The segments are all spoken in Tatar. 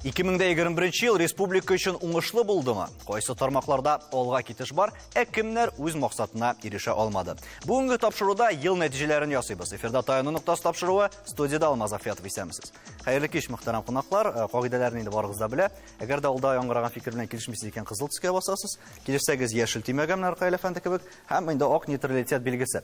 2021 ел республика өчен уңышлы булдымы? Кайсы тармакларда алга китеш бар, ә кемнәр үз максатына ирешә алмады? Бүгенге тапшыруда ел нәтиҗәләрен ясыйбыз. Эфирда Таяну ноктасы тапшыруы, студияда Алмаз Афиятов, исәнмесез. Хәерле кич, мөхтәрәм кунаклар. Кагыйдәләрне инде барыгыз да белә. Әгәр дә алда яңгыраган фикер белән килешмисез икән, кызыл төскә басасыз. Килешсәгез, яшел төймәгә, менә Ркаил әфәнде кебек, һәм инде ак нейтралитет билгесе.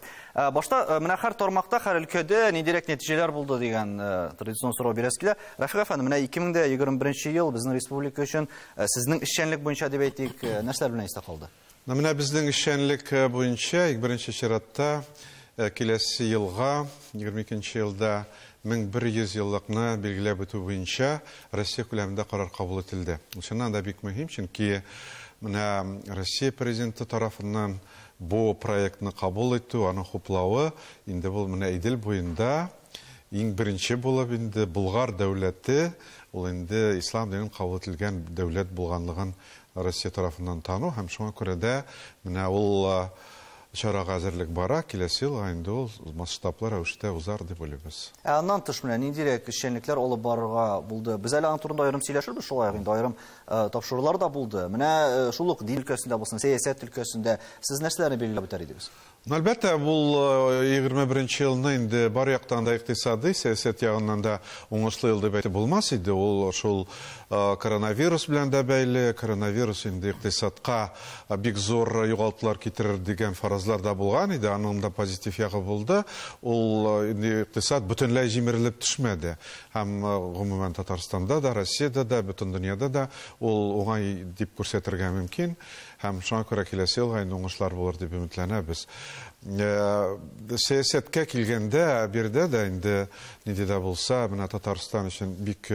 Башта менә һәр тармакта, һәр өлкәдә ниндирәк нәтиҗәләр булды дигән традицион сорау бирәсе килә. Рафик әфәнде, менә 2021 ел безнең республика өчен сезнең эшчәнлек буенча дип әйтик, нәрсәләр белән истә калды? Менә безнең эшчәнлек буенча иң беренче чиратта киләсе елга, 22 елда 1100 еллыкны билгеләп үтү буенча Россия күләмендә карар кабул ителде. Чыннан да бик мөһим, чөнки менә Россия президенты тарафыннан бу проектны кабул итү, аның хуплавы инде бу менә Идел буенда иң беренче булып инде Болгар дәүләте, ул инде ислам динен кабул ителгән дәүләт булганлыгын Россия тарафыннан тану һәм шуңа күрә дә менә ул чарага әзерлек бара, киләсе елга инде ул масштаблы рәвештә узар дип уйлыйбыз. Ә аннан тыш менә ниндирәк эшчәнлекләр алып барырга булды? Без әле аның турында аерым сөйләшербез, шулай ук инде аерым тапшырулар да булды. Менә шул ук дин өлкәсендә булсын, сәясәт өлкәсендә сез нәрсәләрне билгеләп үтәр идегез? Әлбәттә, бу 21 елны инде бар яктан да икътисади, сәясәт ягыннан да уңышлы ел дип әйтеп булмас иде. Ул шул коронавирус белән дә бәйле. Коронавирус инде икътисадка бик зур югалтулар китерер дигән фаразлар да булган иде. Аның да позитив ягы булды. Ул инде икътисад бөтенләй җимерелеп төшмәде. Һәм гомумән Татарстанда да, Россиядә дә, бөтен дөньяда да ул уңай дип күрсәтергә мөмкин. Һәм шуңа күрә киләсе елга инде уңышлар булыр дип өметләнәбез. Сәясәткә килгәндә, биредә дә инде нинди дә булса, менә Татарстан өчен бик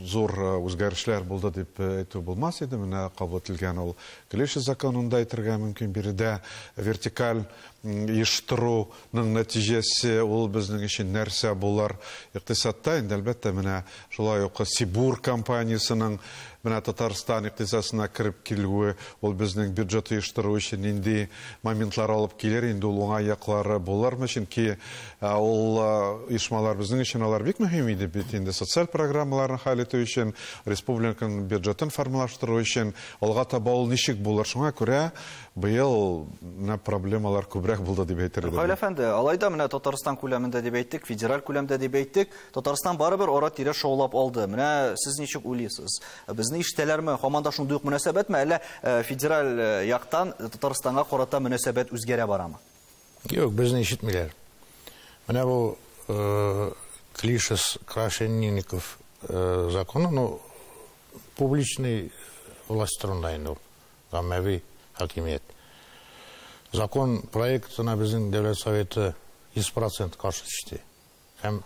зур үзгәрешләр булды дип әйтү булмас иде. Менә кабул ителгән ул Клиши законында әйтергә мөмкин. Биредә вертикаль оештыруның нәтиҗәсе ул безнең өчен нәрсә булыр? Икътисадта инде әлбәттә менә шулай ук Сибур компаниясенең менә Татарстан икътисадына кереп килүе, ул безнең бюджет оештыру өчен нинди моментлар алып килер, инде ул уңай яклары булырмы? Чөнки ул оешмалар безнең өчен алар бик мөһим иде бит инде социаль программаларны хәл итү өчен, республиканың бюджетын формалаштыру өчен, алга таба ул ничек булыр? Шуңа күрә быел менә проблемалар күбрәк булды дип әйтер идем. Ркаил әфәнде, алай да менә Татарстан күләмендә дип әйттек, федераль күләмдә дип әйттек, Татарстан барыбер ара-тирә шаулап алды. Менә сез ничек уйлыйсыз? Безне ишетәләрме? Һаман да шундый ук мөнәсәбәтме, әллә федераль яктан Татарстанга карата мөнәсәбәт үзгәрә барамы? Юк, безне ишетмиләр. Менә бу Клишас Крашенинников законы, публичный власть турында инде ул, гаммәви хакимият. Закон проектына безнең Дәүләт Советы 100% каршы төште. Һәм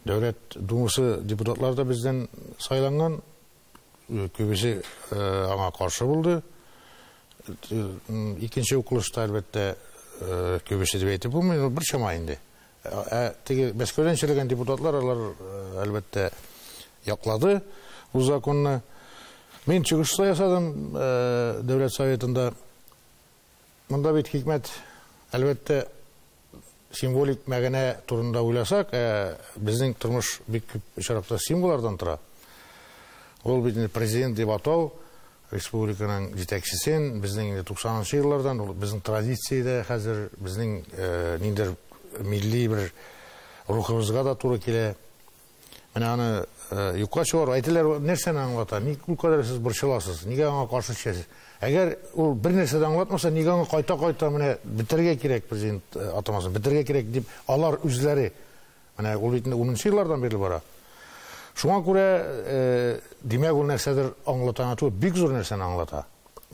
Дәүләт Думасы депутатлары да бездән сайланган, күбесе аңа каршы булды. Икенче укылышта әлбәттә күбесе дип әйтеп булмый, бер чама инде. Теге Мәскәүдән сөйләгән депутатлар алар әлбәттә яклады бу законны. Мин чыгыш ясадым Дәүләт Советында. Монда бит хикмәт, әлбәттә, символик мәгънә турында уйласак, безнең тормыш бик күп очракта символлардан тора. Ул бит инде президент дип атау, республиканың җитәкчесен, безнең инде туксанынчы еллардан, ул безнең традициядә хәзер, безнең ниндидер милли бер рухыбызга да туры килә. Менә аны юкка чыгару, әйтәләр, нәрсәне аңлата, ник ул кадәр сез борчыласыз, нигә аңа каршы төшәсез? Әгәр ул бер нәрсә дә аңлатмаса, нигә аңа кайта-кайта менә бетерергә кирәк президент атамасын, бетерергә кирәк дип алар үзләре, менә ул бит инде унынчы еллардан бирле бара. Шуңа күрә, димәк, ул нәрсәдер аңлата гына түгел, бик зур нәрсәне аңлата.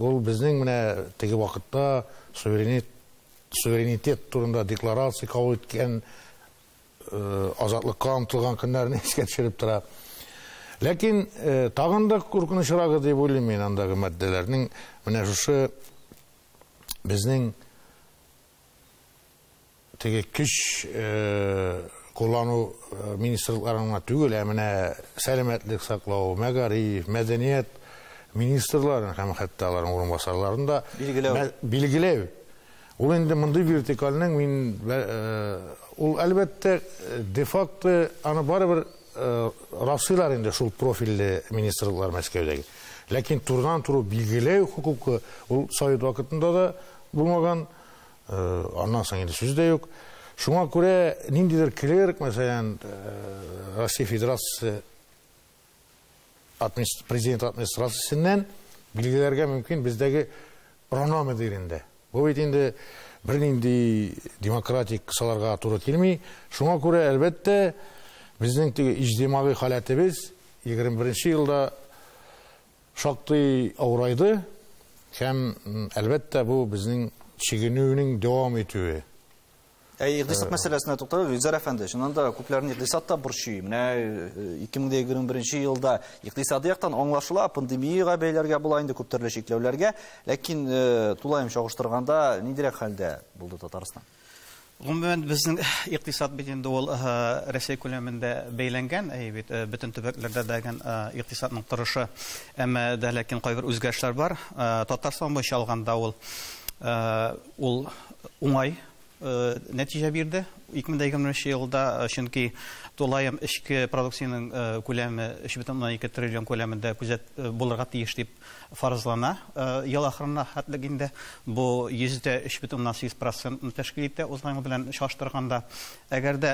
Ул безнең менә теге вакытта суверенитет турында декларация кабул иткән, азатлыкка омтылган көннәрне искә төшереп тора. Ләкин тагын да куркынычрагы дип уйлыйм мин андагы маддәләрнең менә шушы безнең теге көч куллану министрлыкларына гына түгел, ә менә сәламәтлек саклау, мәгариф, мәдәният министрларын һәм хәтта аларның урынбасарларын да Билгеләү. билгеләү. Ул инде мондый вертикальнең мин, ул әлбәттә де-факто аны барыбер раслыйлар инде шул профильле министрлыклар Мәскәүдәге. Ләкин турыдан-туры билгеләү хокукы ул совет вакытында да булмаган, аннан соң инде сүз дә юк. Шуңа күрә ниндидер клерк, мәсәлән, Россия Федерациясе президент администрациясеннән билгеләргә мөмкин бездәге РОНО мөдирендә. Бу бит инде бернинди демократик кысаларга туры килми. Шуңа күрә, әлбәттә, безнең теге иҗтимагый халәтебез 21 елда шактый авырайды һәм, әлбәттә, бу безнең чигенүнең дәвам итүе. Икътисад мәсьәләсенә тукталып, Илзар әфәнде, чыннан да күпләрне икътисад та борчый. Менә 2021 елда икътисади яктан аңлашыла, пандемиягә бәйләргә була инде күп төрле чикләүләргә, ләкин тулаем чагыштырганда ниндирәк хәлдә булды Татарстан? Гомумән, безнең икътисад бит инде ул Рәсәй күләмендә бәйләнгән, әй бит, бөтен төбәкләрдә дәгән икътисадның торышы, әмма дә ләкин кайбер үзгәрешләр бар. Татарстан буенча алганда ул уңай нәтиҗә бирде 2021 елда, чөнки тулаем эчке продукциянең күләме 3,2 триллион күләмендә күзәт булырга тиеш дип фаразлана. Ел ахырына хәтлек инде бу 3,8% тәшкил итә узган ел белән чагыштырганда. Әгәр дә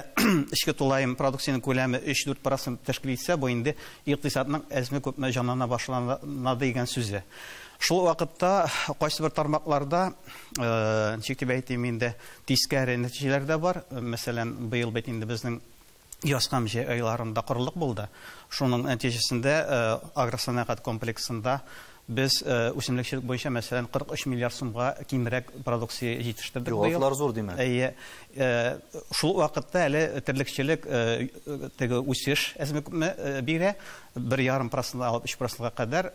эчке тулаем продукциянең күләме 3-4% тәшкил итсә, бу инде икътисадның әзме-күпме җанлана башлана дигән сүзе. Шул вакытта кайсы бер тармакларда, ничек дип әйтим инде, тискәре нәтиҗәләр дә бар. Мәсәлән, быел бит инде безнең яз һәм җәй айларында корылык булды. Шуның нәтиҗәсендә агросәнәгать комплексында без үсемлекчелек буенча, мәсәлән, 43 миллиард сумга кимрәк продукция җитештердек быел. Югалтулар зур, димәк. Әйе, шул вакытта әле терлекчелек теге үсеш әзме-күпме бирә, бер ярым процентка алып өч процентка кадәр.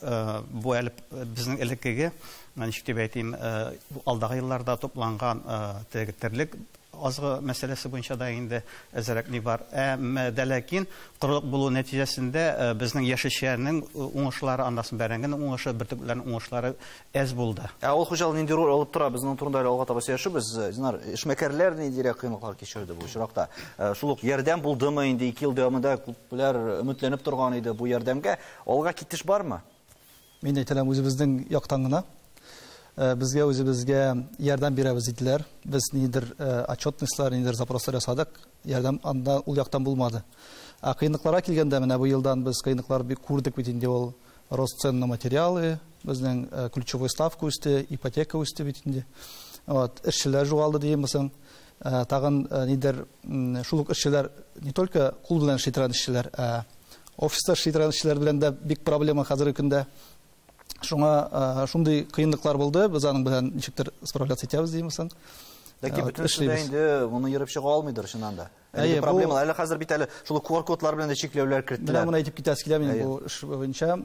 Бу әле безнең элеккеге, ничек дип әйтим, алдагы елларда тупланган теге терлек азыгы мәсьәләсе буенча да инде әзерәк ни бар. Әмма дә ләкин корылык булу нәтиҗәсендә безнең яшелчәнең уңышлары, аннан соң бәрәңгенең уңышы, бөртекләрнең уңышлары әз булды. Ә авыл хуҗалыгы нинди роль алып тора? Без моның турында әле алга таба сөйләшербез. Динар, эшмәкәрләр ниндирәк кыенлыклар кичерде бу очракта? Шул ук ярдәм булдымы инде 2 ел дәвамында күпләр өметләнеп торган иде бу ярдәмгә. Алга китеш бармы? Мин әйтәм, үзебезнең яктан гына. Безгә үзебезгә ярдәм бирәбез диделәр. Без нидер отчетностьлар, нидер запрослар ясадык. Ярдәм анда ул яктан булмады. Ә кыенлыкларга килгәндә, менә бу елдан без кыенлыклар бик күрдек бит инде, ул рост цен на материалы, безнең ключевой ставка үсте, ипотека үсте бит инде. Вот, эшчеләр югалды димесең. Тагын нидер, шул ук эшчеләр не только кул белән эшли торган эшчеләр, ә офиста эшли торган эшчеләр белән дә бик проблема хәзерге көндә. Шуңа шундый кыенлыклар булды, без аның белән ничектер справляться итәбез димесең. Ләкин бөтен эшдә Эшлибез. инде моны ерып чыга алмыйдыр чыннан да. Әйе, Әлеге бу проблемалар, әле хәзер бит әле шул ку ар кодлар белән дә чикләүләр керттеләр. Менә моны әйтеп китәсе килә минем бу эш буенча.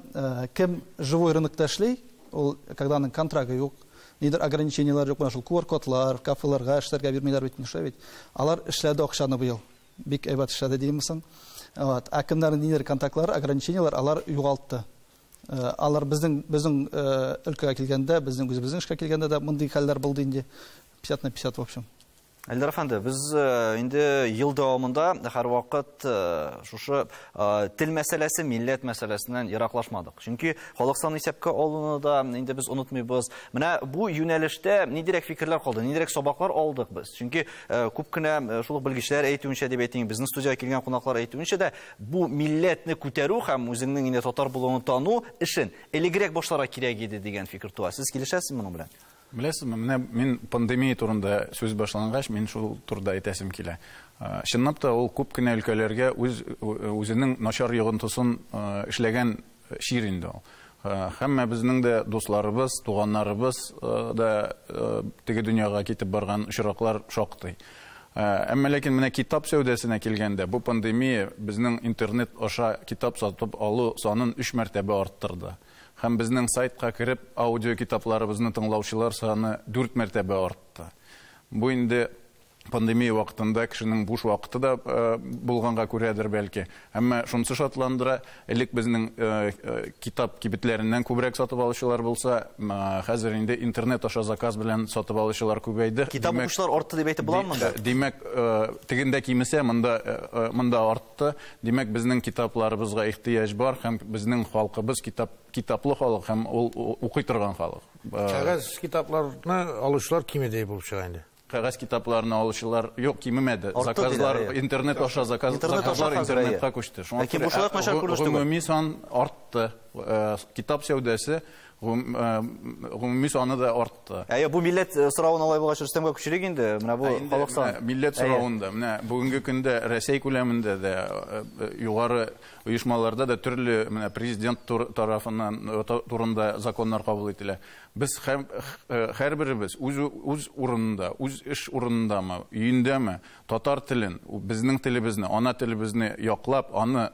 Кем живой рынокта эшли, ул когда аның контракты юк, нидер ограничениелар юк, менә шул ку ар кодлар, кафеларга эшләргә бирмиләр бит, нишләп бит. Алар эшләде акчаны быел. Бик әйбәт эшләде димесең. Вот, ә кемнәрнең нидер контрактлар, ограничениелар, алар югалтты. Алар безнең өлкәгә килгәндә, безнең үзебезнең эшкә килгәндә дә мондый хәлләр булды инде. 50 на 50, в общем. Эльдар әфәнде, без инде ел дәвамында һәрвакыт шушы тел мәсьәләсе, милләт мәсьәләсеннән ераклашмадык. Чөнки халык санын исәпкә алуны да инде без онытмыйбыз. Менә бу юнәлештә ниндирәк фикерләр калды, ниндирәк сабаклар алдык без? Чөнки күп кенә шул ук белгечләр әйтүенчә дип әйтим, безнең студиягә килгән кунаклар әйтүенчә дә, бу милләтне күтәрү һәм үзеңнең инде татар булуын тану эшен элегрәк башларга кирәк иде дигән фикер туа. Сез килешәсезме моның белән? Беләсезме, менә мин пандемия турында сүз башлангач, мин шул турыда әйтәсем килә. Чынлап та ул күп кенә өлкәләргә үзенең начар йогынтысын эшләгән чир инде ул. Һәммә безнең дә дусларыбыз, туганнарыбыз да теге дөньяга китеп барган очраклар шактый. Әмма ләкин менә китап сәүдәсенә килгәндә, бу пандемия безнең интернет аша китап сатып алу санын 3 мәртәбә арттырды. Һәм безнең сайтка кереп аудио китапларыбызны тыңлаучылар саны 4 мәртәбә артты. Бу инде Пандемия вакытында кешенең буш вакыты да булганга күрәдер бәлки. Әмма шунысы шатландыра, элек безнең китап кибетләреннән күбрәк сатып алучылар булса, хәзер инде интернет аша заказ белән сатып алучылар күбәйде. Китап укучылар артты дип әйтеп буламы монда? Димәк, тегендә кимесә, монда артты. Димәк, безнең китапларыбызга ихтыяҗ бар һәм безнең халкыбыз китаплы халык һәм ул укый торган халык. Кәгазь китапларны алучылар кимеде булып чыга инде. Кәгазь китапларны алучылар юк, кимемәде. Заказлар интернет аша заказлар интернетка күчте. Шуңа күрә гомуми сан артты. Китап сәүдәсе гомуми саны да артты. Әйе, бу милләт соравын алай булгач Рөстәмгә күчерик инде. Менә бу халык саны. Милләт соравында. Менә бүгенге көндә Рәсәй күләмендә дә югары оешмаларда да төрле менә президент тарафыннан турында законнар кабул ителә. Без һәрберебез үз урынында, үз эш урынындамы, өендәме татар телен, безнең телебезне, ана телебезне яклап, аны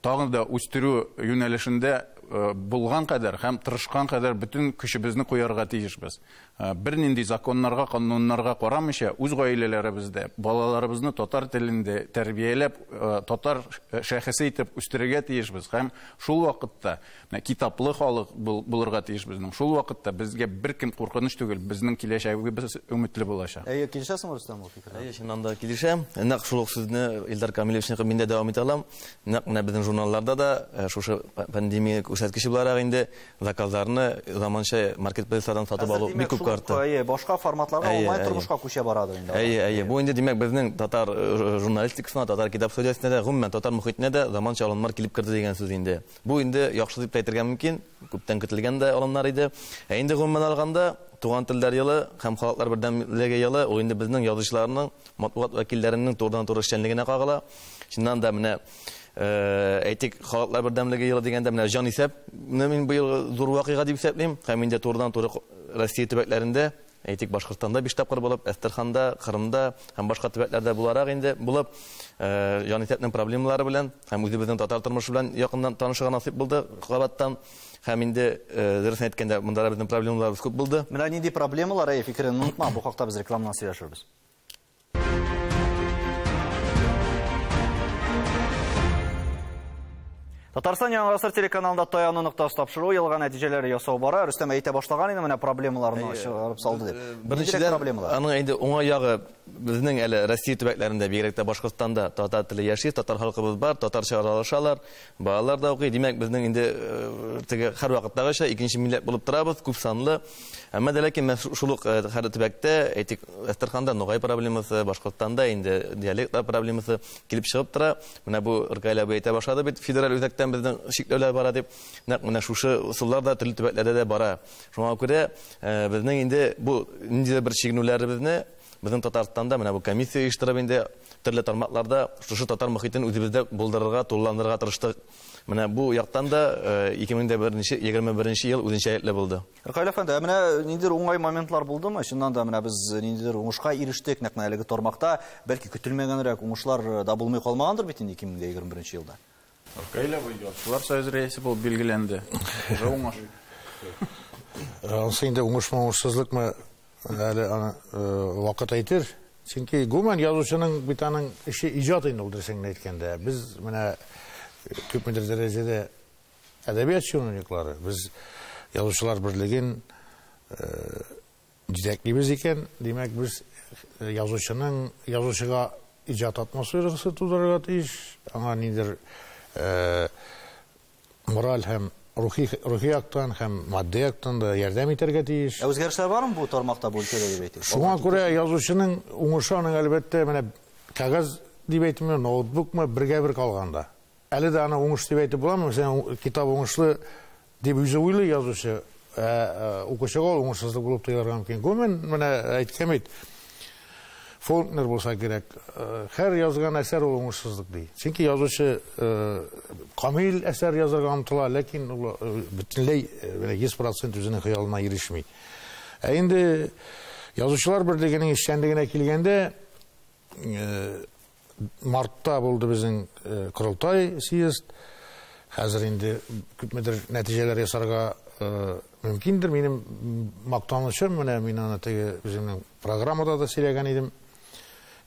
тагын да үстерү юнәлешендә булган кадәр һәм тырышкан кадәр бөтен көчебезне куярга тиешбез. Бернинди законнарга, кануннарга карамыйча, үз гаиләләребездә балаларыбызны татар телендә тәрбияләп, татар шәхесе итеп үстерергә тиешбез. Һәм шул вакытта китаплы халык булырга тиеш безнең. Шул вакытта безгә беркем куркыныч түгел, безнең киләчәгебез өметле булачак. Әйе, килешәсеңме, Рөстәм, бу фикергә? Әйе, чыннан да килешәм. Нәкъ шул ук сүзне Илдар Камилевичнең мин дә дәвам итә алам. Нәкъ менә безнең журналларда да шушы пандемия күрсәткече буларак инде заказларны заманча маркетплейслардан сатып алу бик күп артты. Әйе, башка форматларга онлайн тормышка күчә барады инде. Әйе, әйе. Бу инде димәк безнең татар журналистикасына, татар китап сәүдәсенә дә, гомумән татар мохитенә дә заманча алымнар килеп керде дигән сүз инде. Бу инде яхшы дип әйтергә мөмкин, күптән көтелгән дә алымнар иде. Ә инде гомумән алганда Туган телләр елы һәм халыклар бердәмлеге елы ул инде безнең язучыларның, матбугат вәкилләренең турыдан-туры эшчәнлегенә кагыла. Чыннан да менә әйтик, халыклар бердәмлеге елы дигәндә менә җан исәп, мин быел зур вакыйга дип исәплим. Һәм инде турыдан-туры Россия төбәкләрендә, әйтик, Башкортстанда 5 тапкыр булып, Әстерханда, Кырымда һәм башка төбәкләрдә буларак инде булып, җан исәпнең проблемалары белән һәм үзебезнең татар тормышы белән якыннан танышырга насыйп булды кабаттан. Һәм инде дөресен әйткәндә, монда да безнең проблемаларыбыз күп булды. Менә нинди проблемалар, әй, фикерен онытма, бу хакта без рекламадан сөйләшербез. Татарстан Яңа Гасыр телеканалында таяну ноктасы тапшыруы елга нәтиҗәләре ясау бара. Рөстәм әйтә башлаган инде менә проблемаларны чыгарып салды дип. Беренчедән, аның инде уңай ягы безнең әле Россия төбәкләрендә, бигрәк тә Башкортстанда татар теле яши, татар халкыбыз бар, татарча аралашалар, балалар да укый. Димәк, безнең инде теге һәрвакыттагыча икенче милләт булып торабыз, күп санлы. Әмма дә ләкин менә шул ук һәр төбәктә, әйтик, Әстерханда ногай проблемасы, Башкортстанда инде диалектлар проблемасы килеп чыгып тора. Менә бу Ркаил абый әйтә башлады бит, федераль үзәктән безнең чикләүләр бара дип. Нәкъ менә шушы ысуллар да төрле төбәкләрдә дә бара. Шуңа күрә безнең инде бу ниндидер бер чигенүләребезне безнең Татарстанда менә бу комиссия оештырып инде төрле тармакларда шушы татар мохитен үзебездә булдырырга, тулыландырырга тырыштык. Менә бу яктан да 2021 ел үзенчәлекле булды. Ркаил әфәнде, менә ниндидер уңай моментлар булдымы? Чыннан да менә без ниндидер уңышка ирештек, нәкъ менә әлеге тармакта, бәлки көтелмәгәнрәк уңышлар да булмый калмагандыр бит инде 2021 елда. Ркаил абый, Язучылар союзы рәисе булып билгеләнде. Уже уңыш. Анысы инде уңышмы, уңышсызлыкмы, әле аны вакыт әйтер. Чөнки гомумән язучының бит аның эше иҗат инде ул, дөресен генә әйткәндә. Без менә күпмедер дәрәҗәдә әдәбият чиновниклары, без язучылар берлеген җитәклибез икән, димәк, без язучыга иҗат атмосферасы тудырырга тиеш, аңа ниндидер мораль һәм рухи яктан һәм матди яктан да ярдәм итәргә тиеш. Ә үзгәрешләр бармы бу тармакта, бу өлкәдә дип әйтик? Шуңа күрә язучының уңышы аның әлбәттә менә кәгазь дип әйтмим, ноутбукмы бергә бер калганда. Әле дә аны уңыш дип әйтеп буламы? Мәсәлән, китап уңышлы дип үзе уйлый язучы, укучыга ул уңышсызлык булып тоелырга мөмкин. Гомумән, менә әйткән бит, Фолкнер булса кирәк, һәр язган әсәр ул уңышсызлык ди. Чөнки язучы камил әсәр язарга омтыла, ләкин ул бөтенләй 100% үзенең хыялына ирешми. Ә инде Язучылар берлегенең эшчәнлегенә килгәндә, мартта булды безнең корылтай съезд. Хәзер инде күпмедер нәтиҗәләр ясарга мөмкиндер. Минем мактанычым, менә мин аны теге үземнең программада да сөйләгән идем.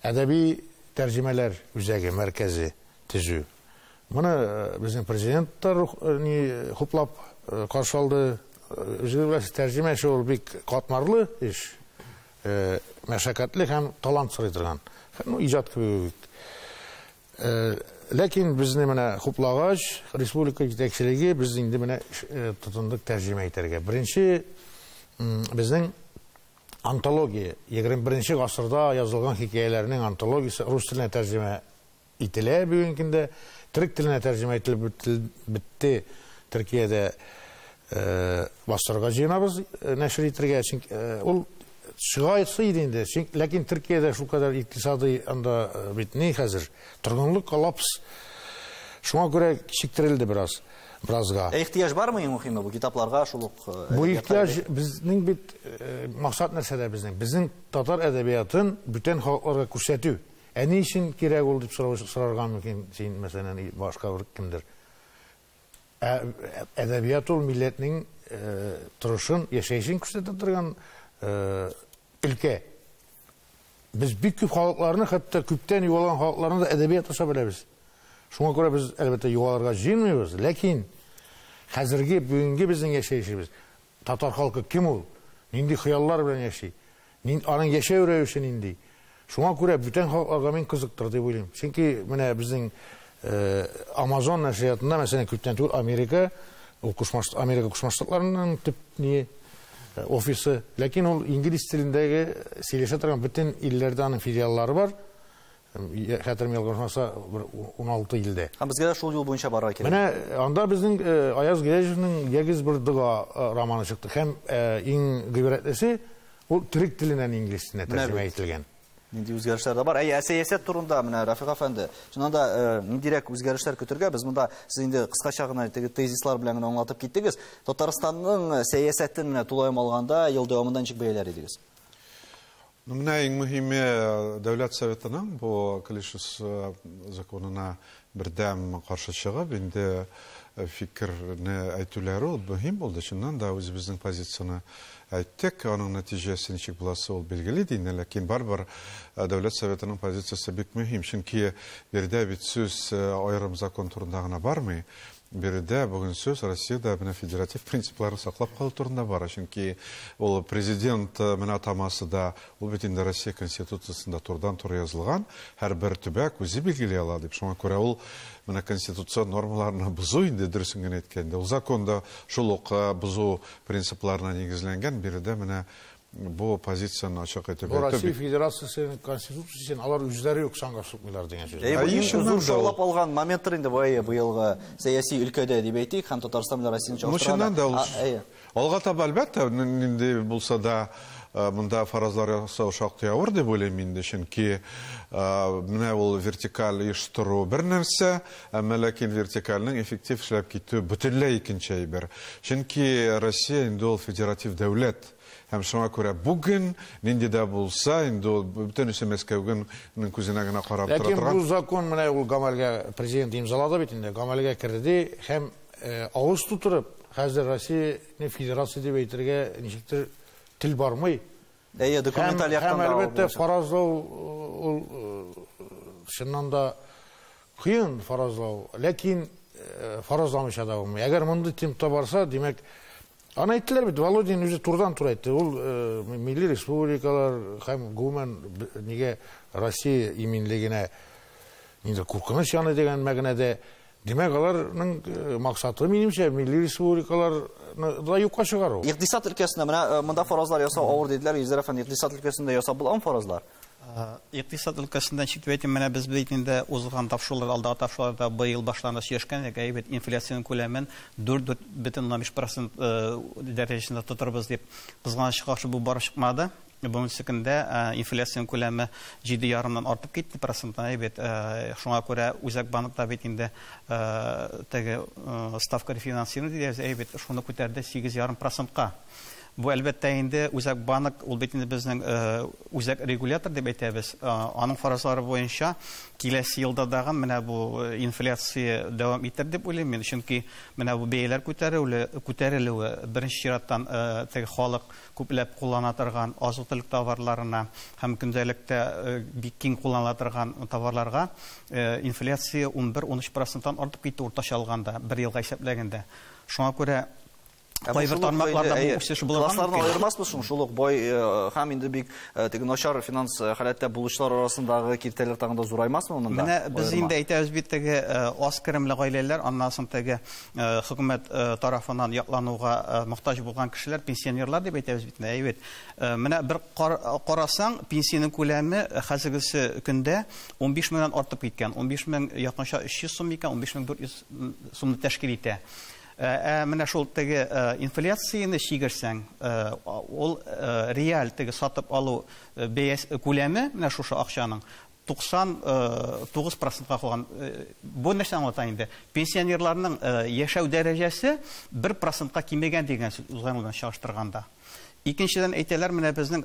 Әдәби тәрҗемәләр үзәге, мәркәзе төзү. Моны безнең президент та хуплап каршы алды. Үзегез беләсез, тәрҗемә эше ул бик катмарлы эш, мәшәкатьле һәм талант сорый торган. Ну, иҗат кебек үк. Ләкин безне менә хуплагач, республика җитәкчелеге без инде менә тотындык тәрҗемә итәргә. Беренче безнең антология, 21 гасырда язылган хикәяләрнең антологиясе рус теленә тәрҗемә ителә бүгенге көндә. Төрек теленә тәрҗемә ителеп бетте. Төркиядә бастырырга җыенабыз, нәшер итәргә. Чөнки ул чыгасы иде инде. Ләкин Төркиядә шулкадәр икътисадый анда бит ни хәзер торгынлык, коллапс. Шуңа күрә кичектерелде бераз. Беразга. Ихтыяҗ бармы иң мөһиме бу китапларга шул ук? Бу ихтыяҗ безнең бит максат нәрсәдә безнең? Безнең татар әдәбиятын бүтән халыкларга күрсәтү. Ә ни өчен кирәк ул дип сорарга мөмкин син, мәсәлән, башка бер кемдер. Әдәбият ул милләтнең торышын, яшәешен күрсәтә торган өлкә. Без бик күп халыкларны, хәтта күптән югалган халыкларны да әдәбият аша беләбез. Шуңа күрә без, әлбәттә, югалырга җыенмыйбыз, ләкин хәзерге, бүгенге безнең яшәешебез, татар халкы кем ул, нинди хыяллар белән яши, аның яшәү рәвеше нинди. Шуңа күрә бүтән халыкларга мин кызыктыр дип уйлыйм. Чөнки менә безнең Amazon нәшриятында, мәсәлән, күптән түгел Америка, ул Америка Кушма Штатларының төп ни офисы, ләкин ул инглиз телендәге сөйләшә торган бөтен илләрдә аның филиаллары бар. Хәтерем ялгышмаса, бер 16 илдә. Һәм безгә дә шул юл буенча барырга кирәк. Менә анда безнең Аяз Гыйләҗевнең Ягез бер дога романы чыкты. Һәм иң гыйбрәтлесе ул төрек теленнән инглиз теленә тәрҗемә ителгән. Нинди үзгәрешләр дә бар. Әй, сәясәт турында менә Рафик әфәнде, чыннан да ниндирәк үзгәрешләр көтергә? Без монда сез инде кыскача гына теге тезислар белән генә аңлатып киттегез. Татарстанның сәясәтен менә тулаем алганда ел дәвамында ничек бәяләр идегез? Менә иң мөһиме Дәүләт Советының бу Клишас законына бердәм каршы чыгып, инде фикерне әйтүләре ул мөһим булды. Чыннан да үзебезнең позицияне әйттек, аның нәтиҗәсе ничек буласы ул билгеле инде, ләкин барыбер Дәүләт Советының позициясе бик мөһим, чөнки биредә бит сүз аерым закон турында гына бармый. Биредә бүген сүз Россиядә менә федератив принципларын саклап калу турында бара, чөнки ул президент менә атамасы да ул бит инде Россия Конституциясендә турыдан-туры язылган, һәрбер төбәк үзе билгели ала дип. Шуңа күрә ул менә конституцион нормаларны бозу инде, дөресен генә әйткәндә, ул законда шул ук бозу принципларына нигезләнгән. Биредә менә бу позицияны ачык итеп әйтү. Россия Федерациясының конституциясен алар үзләре юк санга сукмыйлар дигән сүз. Бу зур шаулап алган моменттыр инде бу быелгы сәяси өлкәдә дип әйтик, һәм Татарстан белән Россияне чагыштырганда. Алга таба әлбәттә, нинди булса да монда фаразлар ясау шактый авыр дип уйлыйм инде, чөнки менә ул вертикаль оештыру бер нәрсә, әмма ләкин вертикальнең эффектив эшләп китү бөтенләй икенче әйбер. Чөнки Россия инде ул федератив дәүләт. Һәм шуңа күрә бүген нинди дә булса, инде ул бөтенесе Мәскәүнең күзенә генә карап тора торган. Ләкин бу закон менә ул гамәлгә президент имзалады бит инде, гамәлгә керде һәм авыз тутырып, хәзер Россияне федерация дип әйтергә ничектер тел бармый. Әйе, документаль яктан да. Һәм әлбәттә фаразлау ул чыннан да кыен фаразлау, ләкин фаразламыйча да булмый. Әгәр мондый темпта барса, димәк, аны әйттеләр бит, Володин үзе турыдан-туры әйтте. Ул милли республикалар һәм гомумән нигә Россия иминлегенә нидер куркыныч яный дигән мәгънәдә. Димәк, аларның максаты, минемчә, милли республикаларны да юкка чыгару. Икътисад өлкәсендә менә монда фаразлар ясау авыр диделәр. Илзар әфәнде, икътисад өлкәсендә ясап буламы фаразлар? Икътисад өлкәсендә ничек дип әйтим, менә без бит инде узган тапшырулар, алдагы тапшыруларда быел башланды сөйләшкән идек, әйбәт инфляциянең күләмен 4,5% дәрәҗәсендә тотырбыз дип. Кызганычка каршы бу барып чыкмады. Бүгенге көндә инфляциянең күләме 7,5-нан артып китте проценттан, әйбәт. Шуңа күрә Үзәк банкта бит инде теге ставка рефинансирования дигән әйбәт, шуны күтәрде 8,5%-ка. Бу әлбәттә инде Үзәк банк, ул бит инде безнең үзәк регулятор дип әйтәбез. Аның фаразлары буенча киләсе елда дагы менә бу инфляция дәвам итәр дип уйлыйм мин. Чөнки менә бу бәяләр күтәрелүе беренче чираттан теге халык күпләп куллана торган азык-төлек товарларына һәм көндәлектә бик киң кулланыла торган товарларга инфляция 11-13%-тан артып китте уртача алганда, бер елга исәпләгәндә. Шуңа күрә кайбер тармакларда бу үсеш булырга мөмкин. Классларны аермасбыз шул, шул ук бай һәм инде бик теге начар финанс халәттә булучылар арасындагы киртәләр тагын да зураймасмы монда? Менә без инде әйтәбез бит, теге аз керемле гаиләләр, аннан соң теге хөкүмәт тарафыннан яклануга мохтаҗ булган кешеләр, пенсионерлар дип әйтәбез бит, әйе бит. Менә бер карасаң, пенсиянең күләме хәзергесе көндә 15 меңнән артып киткән. 15 мең якынча 300 сум икән, 15 400 сумны тәшкил итә. Менә шул теге инфляцияне чигерсәң, ул реаль теге сатып алу бәясе күләме менә шушы акчаның 99%-ка калган. Бу нәрсә аңлата инде? Пенсионерларның яшәү дәрәҗәсе 1%-ка кимегән дигән сүз узган елдан чагыштырганда. Икенчедән әйтәләр, менә безнең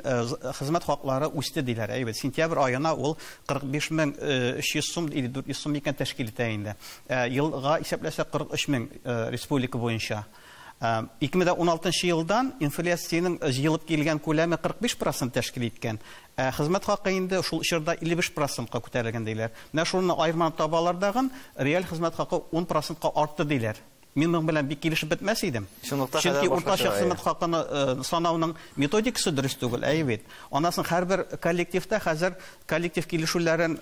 хезмәт хаклары үсте диләр. Әйбәт, сентябрь аена ул 45 300 сум или 400 сум икән тәшкил итә инде. Елга исәпләсәк 43 мең республика буенча. 2016 елдан инфляциянең җыелып килгән күләме 45% тәшкил иткән. Хезмәт хакы инде шул чорда 55%-ка күтәрелгән диләр. Менә шуны аерманы табалар дагын, реаль хезмәт хакы 10%-ка артты диләр. Мин моның белән бик килешеп бетмәс идем. Чөнки уртача хезмәт хакын санауның методикасы дөрес түгел, әйе бит. Аннан соң һәрбер коллективта хәзер коллектив килешүләрен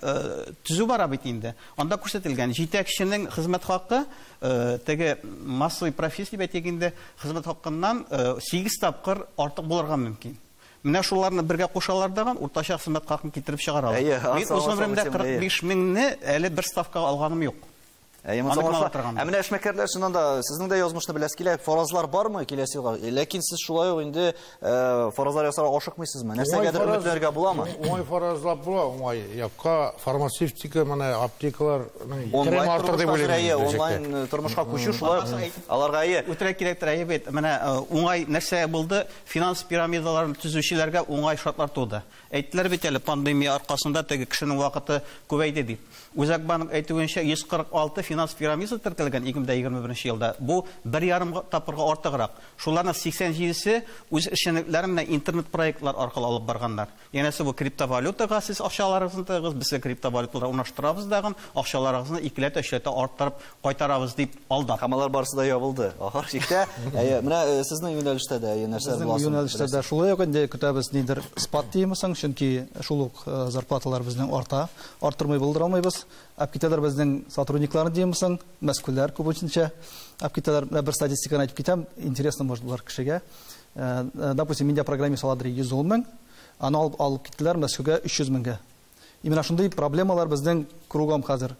төзү бара бит инде. Анда күрсәтелгән җитәкченең хезмәт хакы теге массовый профессия дип әйтик инде, хезмәт хакыннан 8 тапкыр артык булырга мөмкин. Менә шуларны бергә кушалар дагын, уртача хезмәт хакын китереп чыгаралар. Мин үз гомеремдә 45 меңне әле бер ставкага алганым юк. Ә менә эшмәкәрләр чыннан да сезнең дә язмышны беләсе килә, фаразлар бармы киләсе елга? Ләкин сез шулай ук инде фаразлар ясарга ашыкмыйсызмы? Нәрсәгәдер өметләргә буламы? Уңай фаразлап була, уңай якка фармацевтика, менә аптекаларның кереме артыр дип уйлыйм. Онлайн тормышка күчү шулай ук аларга әйе. Үтәргә кирәктер, әйе бит. Менә уңай нәрсә булды? Финанс пирамидаларын төзүчеләргә уңай шартлар туды. Әйттеләр бит әле, пандемия аркасында теге кешенең вакыты күбәйде дип. Үзәк банк әйтүенчә 146 финанс пирамидасы теркәлгән 2021 елда. Бу 1,5 тапкырга артыграк. Шуларның 87-се үз эшчәнлекләрен менә интернет проектлар аркылы алып барганнар. Янәсе бу криптовалютага сез акчаларыгызны тыгыз, без криптовалюталар урнаштырабыз дагын, акчаларыгызны икеләтә, өчләтә арттырып кайтарабыз дип алдап. Һәм алар барысы да ябылды. Ахыр чиктә, менә сезнең юнәлештә дә нәрсәләр буласын? Безнең юнәлештә дә шулай ук инде көтәбез нидер спад димесең, чөнки шул ук зарплаталар безнең арта, арттырмый булдыра алмыйбыз. Алып китәләр безнең сотрудникларны димесең, мәскүлләр күбесенчә. Алып китәләр, бер статистиканы әйтеп китәм, интересно может булыр кешегә. Допустим, миндә программист аладыр 110 мең, аны алып киттеләр Мәскәүгә 300 меңгә. Именно шундый проблемалар безнең кругом хәзер.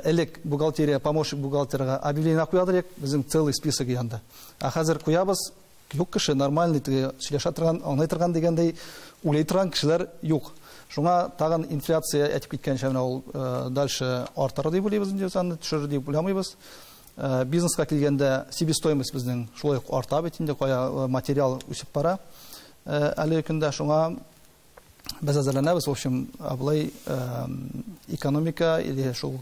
Элек бухгалтерия, помощник бухгалтерга объявление куядыр, безнең целый список янда. Ә хәзер куябыз, юк кеше, нормальный теге сөйләшә торган, аңлый торган дигәндәй, уйлый торган кешеләр юк. Шуңа тагын инфляция әйтеп киткәнчә менә ул дальше артыр дип уйлыйбыз инде, аны төшерер дип уйламыйбыз. Бизнеска килгәндә себестоимость безнең шулай ук арта бит инде, кая материал үсеп бара. Әлеге көндә шуңа без әзерләнәбез, в общем, абылай экономика или шул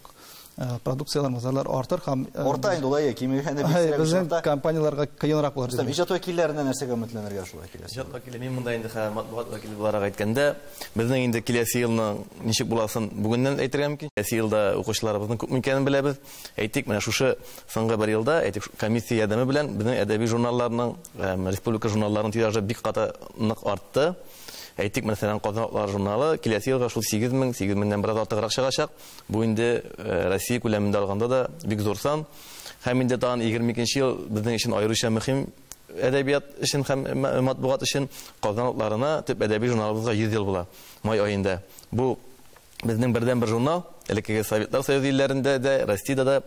продукциялар, мазарлар артыр һәм арта инде улай кимегәндә бик сирәк. Безнең компанияләргә кыенрак булыр. Иҗат вәкилләренә нәрсәгә өметләнергә шулай киләсе? Иҗат вәкиле, мин монда инде матбугат вәкиле буларак әйткәндә, безнең инде киләсе елның ничек буласын бүгеннән әйтергә мөмкин. Киләсе елда укучыларыбызның күпме икәнен беләбез. Әйтик, менә шушы соңгы бер елда, әйтик, комиссия ярдәме белән безнең әдәби журналларның, республика журналларының тиражы бик каты нык артты. Әйтик, мәсәлән, Казан утлары журналы киләсе елга шул 8 000, 8 000-нән бераз артыграк чыгачак. Бу инде Россия күләмендә алганда да бик зур сан. Һәм инде тагын 22 ел безнең өчен аеруча мөһим әдәбият өчен һәм матбугат өчен Казан утларына, төп әдәби журналыбызга 100 ел була май аенда. Бу безнең бердән бер журнал. Элеккеге Советлар Союзы илләрендә дә, Россиядә дә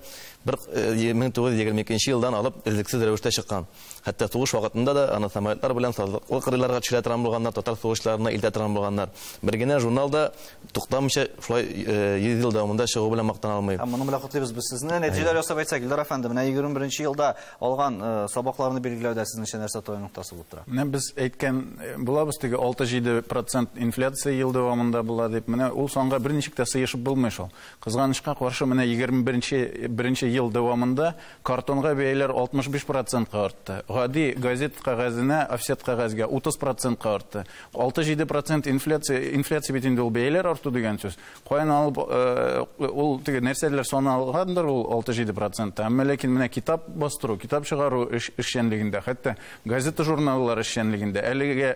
бер 1922 елдан алып өзлексез рәвештә чыккан. Хәтта сугыш вакытында да аны самолетлар белән сазлыклы кырыйларга төшерә торган булганнар, татар сугышларына илтә торган булганнар. Бер генә журнал да туктамыйча шулай 100 ел дәвамында чыгу белән мактана алмый. Һәм моның белән котлыйбыз без сезне. Нәтиҗәләр ясап әйтсәк, Илдар әфәнде, менә 21 елда алган сабакларны билгеләүдә сезнеңчә нәрсә таяну ноктасы булып тора? Менә без әйткән булабыз, теге 6-7% инфляция ел дәвамында була дип. Менә ул санга берничек тә сыешып булмый шул. Кызганычка каршы, менә 21 ел дәвамында картонга бәяләр 65%-ка артты. Гади газет кәгазенә, офсет кәгазьгә 30%-ка артты. 6-7% инфляция, инфляция бит инде ул бәяләр арту дигән сүз. Каян алып ул теге нәрсәләр саналгандыр ул 6-7%. Әмма ләкин менә китап бастыру, китап чыгару эшчәнлегендә, хәтта газета журналлар эшчәнлегендә әлегә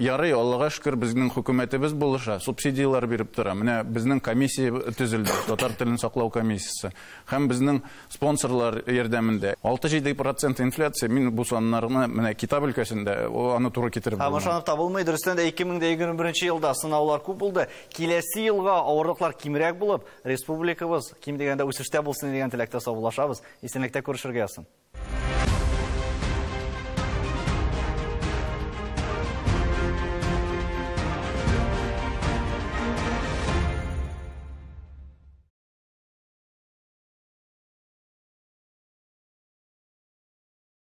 ярый, Аллага шөкер, безнең хөкүмәтебез булыша, субсидияләр биреп тора. Менә безнең комиссия төзелде, татар телен саклау комиссиясе. Һәм безнең спонсорлар ярдәмендә 6-7% инфляция, мин бу саннарны менә китап өлкәсендә аны туры китереп булмый. Һәм ышанып та булмый, дөрестән дә 2021 елда сынаулар күп булды. Киләсе елга авырлыклар кимрәк булып, республикабыз ким дигәндә үсештә булсын дигән теләктә саубуллашабыз. Исәнлектә күрешергә язсын.